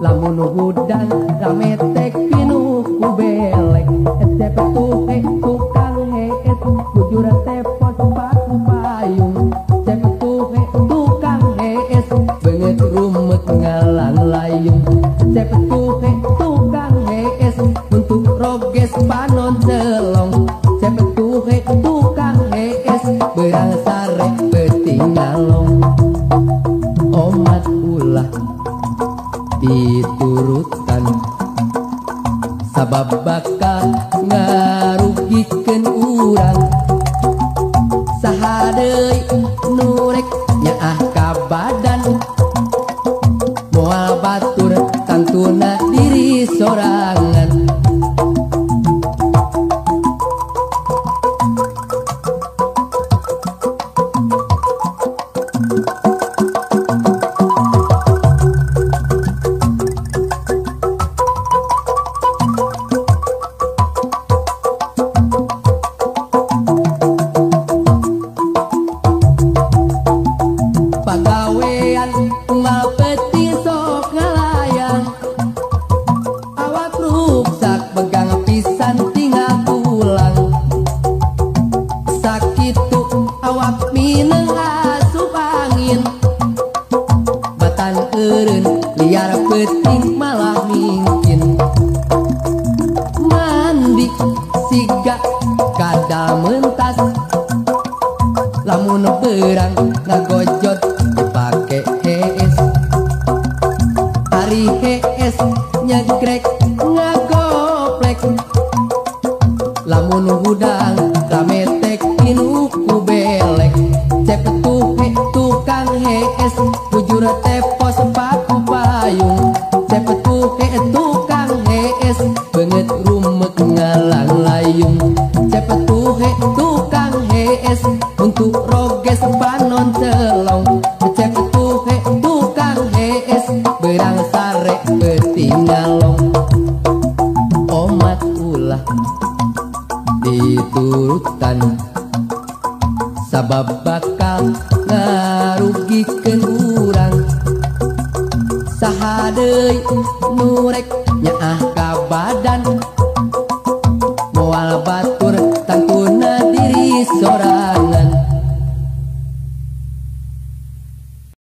Lamun hudang rame tek pinuh ku belek. Cepet tuhe tukang hees bujur tepos paku payung. Cepet tuhe tukang hees beungeut rumet ngalang layung. Cepet tuhe tukang hees untuk roges panon celong. Cepet tuhe tukang hees beurang sare peuting ngalong. Omat ulah diturutan sabab bakal ngarugikeun urang. Saha deui nu rek nyaah ka badan, moal batur tangtuna diri sorangan. Pagawean unggal peuting sok ngalayang, awak ruksak begang pisan tinggal pulang. Sakitu awak mineng asup angin, batan eureun liar peuting malah mingkin. Mandi siga kada mentas, lamun berang ngagojot dipake hees. Ari hees nyegrek ngagoplek, lamun hudang rame tek pinuh ku belek. Cepet tuhe tukang hees bujur tepos paku payung. Cepet tuhe tukang hees beungeut rumek ngalang layung. Cepet tuhe tukang hees untuk roges panon celong. Cepet tuhe tukang hees beurang sare peuting ngalong. Omat ulah diturutan sabab bakal ngarugikeun urang. Saha deui nu rek nyaah ka badan,